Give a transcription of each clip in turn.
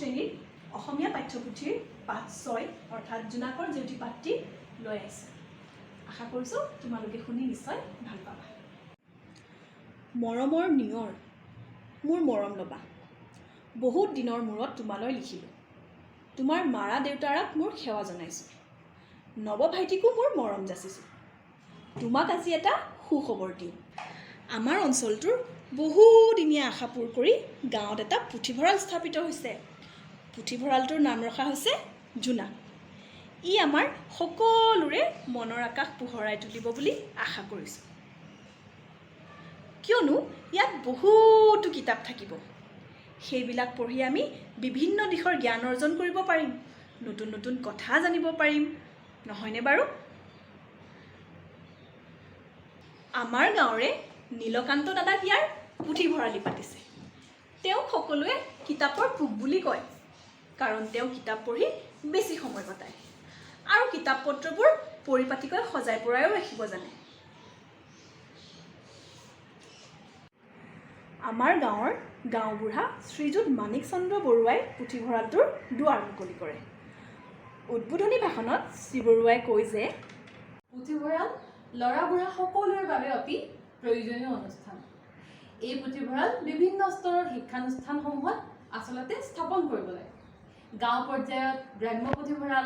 শ্ৰেণীৰ অসমীয়া পাঠ্যপুথিৰ পাঠ 6, অৰ্থাৎ জোনাকৰ জেউতি পাঠটি লৈ আহিছোঁ। আশা কৰিছোঁ তোমালোকে শুনি নিশ্চয় ভাল পাবা। মৰমৰ নিয়ৰ, মোৰ মৰম ল'বা। বহুত দিনৰ মূৰত তোমালৈ লিখিলোঁ। তোমাৰ মাৰা দেউতাৰাক মোৰ সেৱা জনাইছোঁ। নৱ ভাইটিকো মোৰ মৰম যাচিছোঁ। তোমাক আজি এটা সুখবৰ দিওঁ। আমাৰ অঞ্চলটোৰ বহুদিনীয়া আশা পূৰ কৰি গাঁৱত এটা পুথিভঁৰাল স্থাপিত হৈছে। পুথিভঁৰালটোৰ নাম ৰখা হৈছে জোনাক। ই আমাৰ সকলোৰে মনৰ আকাশ পোহৰাই তুলিব বুলি আশা কৰিছোঁ, কিয়নো ইয়াত বহুতো কিতাপ থাকিব। সেইবিলাক পঢ়ি আমি বিভিন্ন দিশৰ জ্ঞান অৰ্জন কৰিব পাৰিম, নতুন নতুন কথা জানিব পাৰিম, নহয়নে বাৰু? আমাৰ গাঁৱৰে নীলকান্ত দাদাক ইয়াৰ পুথিভঁৰালী পাতিছে। তেওঁক সকলোৱে কিতাপৰ পোক বুলি কয়, কাৰণ তেওঁ কিতাপ পঢ়ি বেছি সময় কটায় আৰু কিতাপ পত্ৰবোৰ পৰিপাটিকৈ সজাই পৰাইও ৰাখিব জানে। আমাৰ গাঁৱৰ গাঁওবুঢ়া শ্ৰীযুত মাণিক চন্দ্ৰ বৰুৱাই পুথিভঁৰালটোৰ দুৱাৰ মুকলি কৰে। উদ্বোধনী ভাষণত শ্ৰী বৰুৱাই কয় যে পুথিভঁৰাল ল'ৰা বুঢ়া সকলোৰে বাবে অতি প্ৰয়োজনীয় অনুষ্ঠান। এই পুথিভঁৰাল বিভিন্ন স্তৰৰ শিক্ষানুষ্ঠানসমূহত আচলতে স্থাপন কৰিব লাগে। গাঁও পৰ্যায়ত গ্ৰাম্য পুথিভঁৰাল,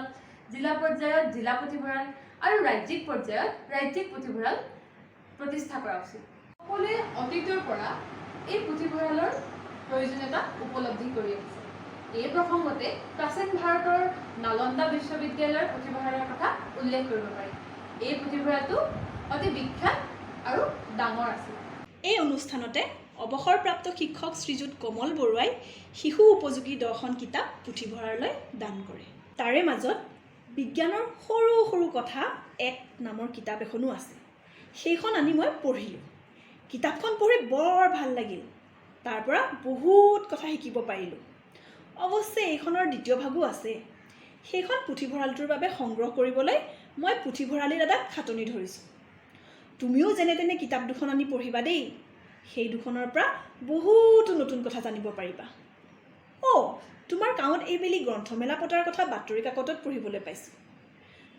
জিলা পৰ্যায়ত জিলা পুথিভঁৰাল আৰু ৰাজ্যিক পৰ্যায়ত ৰাজ্যিক পুথিভঁৰাল প্ৰতিষ্ঠা কৰা উচিত। সকলোৱে অতীতৰ পৰা এই পুথিভঁৰালৰ প্ৰয়োজনীয়তা উপলব্ধি কৰি আহিছে। এই প্ৰসংগতে প্ৰাচীন ভাৰতৰ নালন্দা বিশ্ববিদ্যালয়ৰ পুথিভঁৰালৰ কথা উল্লেখ কৰিব পাৰি। এই পুথিভঁৰালটো অতি বিখ্যাত আৰু ডাঙৰ আছিল। এই অনুষ্ঠানতে অৱসৰপ্ৰাপ্ত শিক্ষক শ্ৰীযুত কমল বৰুৱাই শিশু উপযোগী 10খন কিতাপ পুথিভঁৰাললৈ দান কৰে। তাৰে মাজত বিজ্ঞানৰ সৰু সৰু কথা এক নামৰ কিতাপ এখনো আছে। সেইখন আনি মই পঢ়িলোঁ। কিতাপখন পঢ়ি বৰ ভাল লাগিল। তাৰ পৰা বহুত কথা শিকিব পাৰিলোঁ। অৱশ্যে এইখনৰ দ্বিতীয় ভাগো আছে। সেইখন পুথিভঁৰালটোৰ বাবে সংগ্ৰহ কৰিবলৈ মই পুথিভঁৰালী দাদাক খাটনি ধৰিছোঁ। তুমিও যেনে তেনে কিতাপ দুখন আনি পঢ়িবা দেই। সেই দুখনৰ পৰা বহুতো নতুন কথা জানিব পাৰিবা। অ', তোমাৰ গাঁৱত এইবেলি গ্ৰন্থমেলা পতাৰ কথা বাতৰি কাকতত পঢ়িবলৈ পাইছোঁ।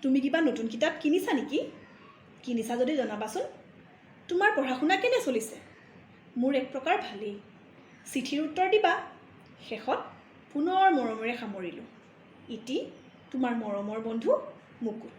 তুমি কিবা নতুন কিতাপ কিনিছা নেকি? কিনিছা যদি জনাবাচোন। তোমাৰ পঢ়া শুনা কেনে চলিছে? মোৰ এক প্ৰকাৰ ভালেই। চিঠিৰ উত্তৰ দিবা। শেষত পুনৰ মৰমেৰে সামৰিলোঁ। ইতি, তোমাৰ মৰমৰ বন্ধু মুকুল।